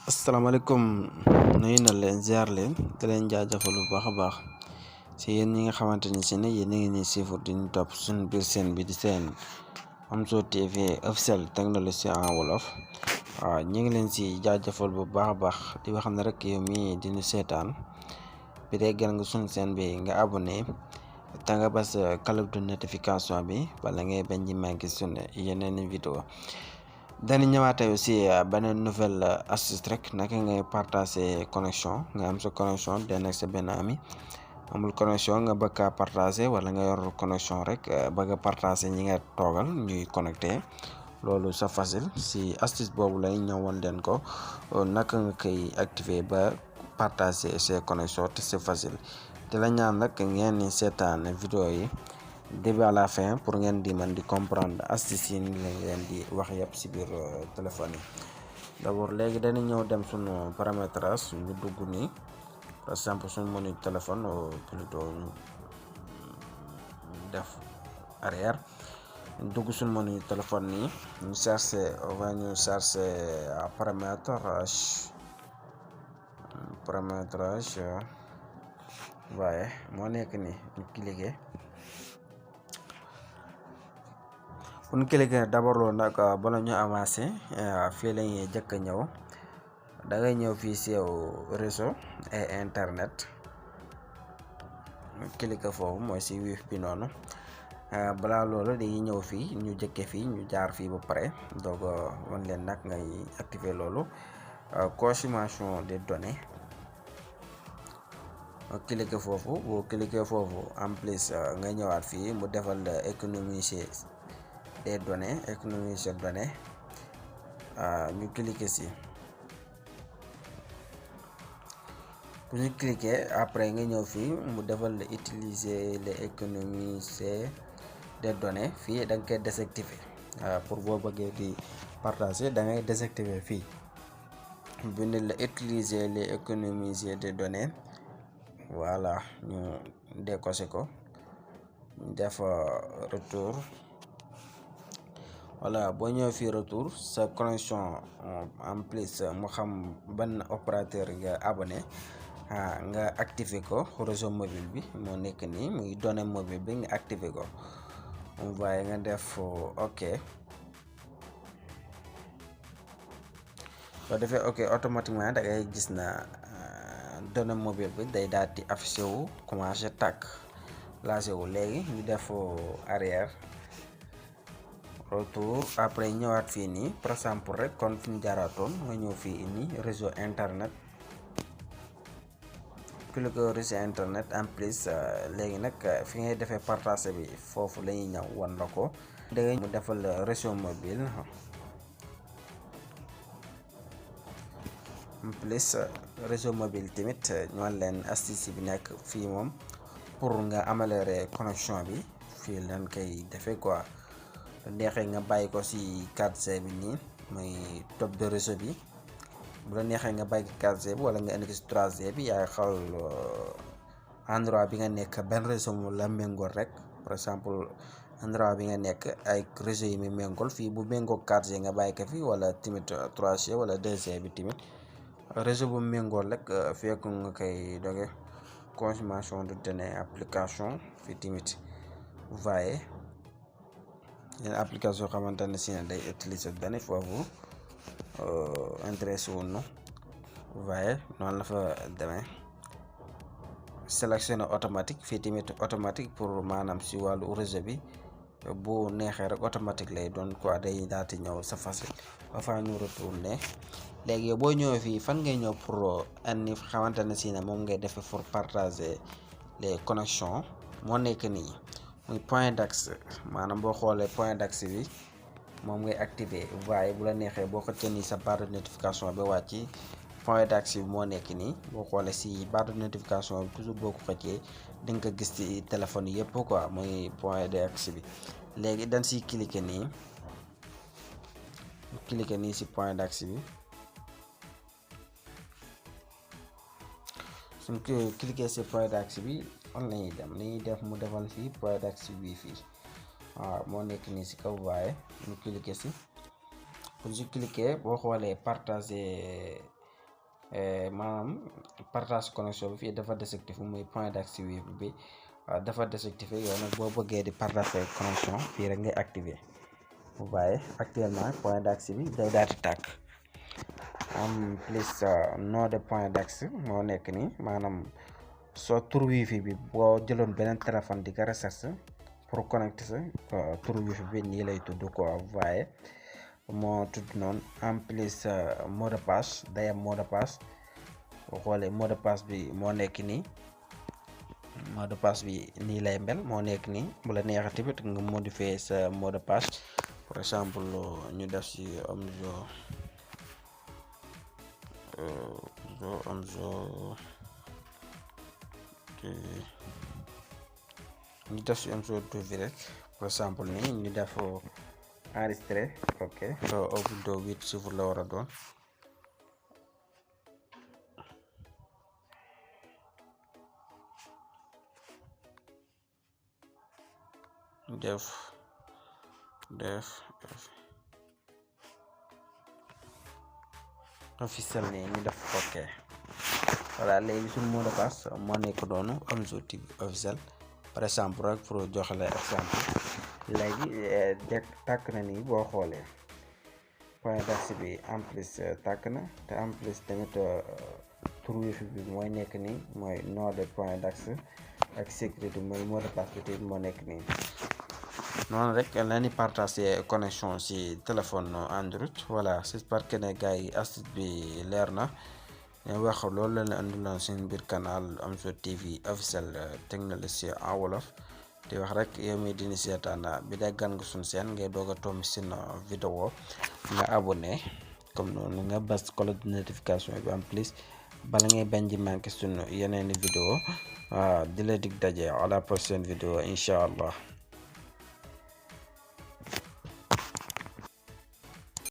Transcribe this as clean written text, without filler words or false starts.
asalaamaaleykum nuyu na leen ziar leen te leen jaajëfal bu baax a baax si yéen ñi nga xamante ni si ne yéen a ngi nii siifur di ñu topp suñu biir seen bi di seen Amzo TV officiel technologie en wolof waaw ñu ngi leen si jaajëfal bu baax a baax di wax ne rek yow mii di ñu seetaan bi dee gën nga suñu seen bi nga abonné te nga bas cloche de notification bi wala ngay bañ di manqué suñu yeneen vidéo dañu ñëwaatee aussi beneen nouvelle astuce rek naka ngay partager connexion nga am sa connexion den ak sa benn ami amul connexion nga bëgg a partager wala nga yor connexion rek bëgg a partager ñi nga toogal ñuy connecté loolu c'est facile si astuce boobu lay ñëwoon leen ko naka nga koy activer ba partager ses connexions te c'est facile te la ñaan nag ngeen ni seetaan vidéo yi début à la fin pour ngeen di mën di comprendre astuce yi ni leen di wax yëpp si biir téléphone yi d'abord léegi dañu ñëw dem suñu paramétrage ñu dugg nii par exemple suñu menu téléphone plutôt ñu def arrière dugg suñu menu téléphone nii ñu chercher paramétrage waaye moo nekk nii ñu cliquer bu ñu cliquer d'abord loolu nag bala ñu avancé fii la ñuy jëkk a ñëw da ngay ñëw fii si réseau et internet cliquer foofu mooy si wiif bi noonu balaa loolu dañuy ñëw fii ñu jëkke fii ñu jaar fii ba pare donc wan leen nag ngay activer loolu consommation des données cliquer foofu boo cliquer foofu en plus nga ñëwaat fii mu defal économiser des données économiser données ñu cliquer si bu ñu cliquer après nga ñëw fii mu defal utiliser les économiser des données fii da nga koy désactiver pour boo bëggee di partager da ngay désactiver fii bind la utiliser les économiser des données voilà ñu décoché ko ñu def retour voilà boo ñëwee fii retour sa connexion en plus mu xam ban opérateur nga abonné nga activer ko réseau mobile bi moo nekk nii muy données mobile bi nga activer ko mu waaye nga def ok soo defee ok automatiquement da ngay gis na données mobile bi day daal di affiché wu commencé tàkk lancé wu léegi ñu def arrière retour après ñëwaat fii nii par exemple rek kon fi ñu jaaratoon nga ñëw fii nii réseau internet cliquer réseau internet en plus léegi nag fi ngay defee partage bi foofu la ñuy ñëw wan la ko da ngay mu defal réseau mobile en plus réseau mobile tamit ñoo leen astuce bi nekk fii moom pour nga améliorer connexion bi fii lan koy defee quoi neexee nga bàyyi ko si 4G bi nii muy top de réseau bi bu la neexee nga bàyyi 4G bi wala nga indi ko si 3G bi yaay xool endroit bi nga nekk benn réseau mu la méngool rek par exemple endroit bi nga nekk ay réseau yi mu méngool fii bu méngoo 4G nga bàyyi ko fi wala tamit 3G wala 2G bi tamit réseau bu méngool rek fekk nga koy doge consommation de données application fii tamit vous voyez yenn application xamante ne si ne day utiliser données foofu intéressé wuñu waaye noonu la fa demee sélectionné automatique fii tamit automatique pour maanaam si wàllu réseau bi bu neexee rek automatique lay doon quoi day daal di ñëw sa facile ba fa ñu retourné léegi yow boo ñëwee fii fan ngay ñëw pour andi xamante ne si ne moom ngay defee pour partager les connexions moo nekk nii muy point d'accès maanaam boo xoolee point d'accès bi moom ngay activer waaye bu la neexee boo xëccee nii sa barre de notification bi wàcc point d'accès bi moo nekk nii boo xoolee si barre de notification bi toujours boo ko xëccee di nga ko gis ci téléphone yëpp quoi muy point d'accès bi léegi dañ siy cliquer nii si point d'accès bi suñ ko cliquer si point d'accès bi fan la ñuy dem li ñuy def mu defal fii point d'accès bi fii waaw moo nekk nii si kaw waaye ñu cliquer si pour ñu cliquer boo xoolee partager maanaam partage connexion bi fii dafa désactivé muy point d'accès wifi bi dafa désactivé. yow nag boo bëggee di partager connexion fii rek ngay activer. vous voyez actuellement point d'accès bi day daal di tàkk am plus nom de point d'accès moo nekk nii. maanaam soo tur wifi bi boo jëloon beneen téléphone di ko recherche pour connecter sa tur wifi bi nii lay tudd quoi. vous voyez moo tudd noonu. en plus mot de passe day am mot de passe. boo xoolee mot de passe bi moo nekk nii. mot de passe bi nii lay mel moo nekk nii. bu la neexee tamit nga modifier sa mot de passe. par exemple ñu def ci ñu def ci Omzo TV rek par exemple nii ñu def enregistré. ok au bout de 8 chiffres la war a doon. def officiel nii ñu def ok. voilà léegi suñu mot de passe moo nekk doonu Omzo TV officiel. par exemple rek pour joxe la exemple léegi tàkk na nii boo xoolee point d'accès bi en plus tàkk na te en plus tamit tur wifi bi mooy nekk nii mooy nom de point d'accès ak sécurité mooy mot de passe bi tamit moo nekk nii. noonu rek la ñuy partager connexion ci téléphone Android. voilà j'espère que ne gars yi astuce bi leer na. ñu wax loolu la andiloon seen biir canal Omzo TV officiel technologie en wolof. di wax rek yow mi dini seetaan bi day gan nga suñ seen ngay doog a tomb seen vidéo nga abonné comme noonu nga bas cloche de notification bi en plus bala ngay bañ di manqué suñu yeneeni vidéo di la dig daje à la prochaine vidéo incha allah.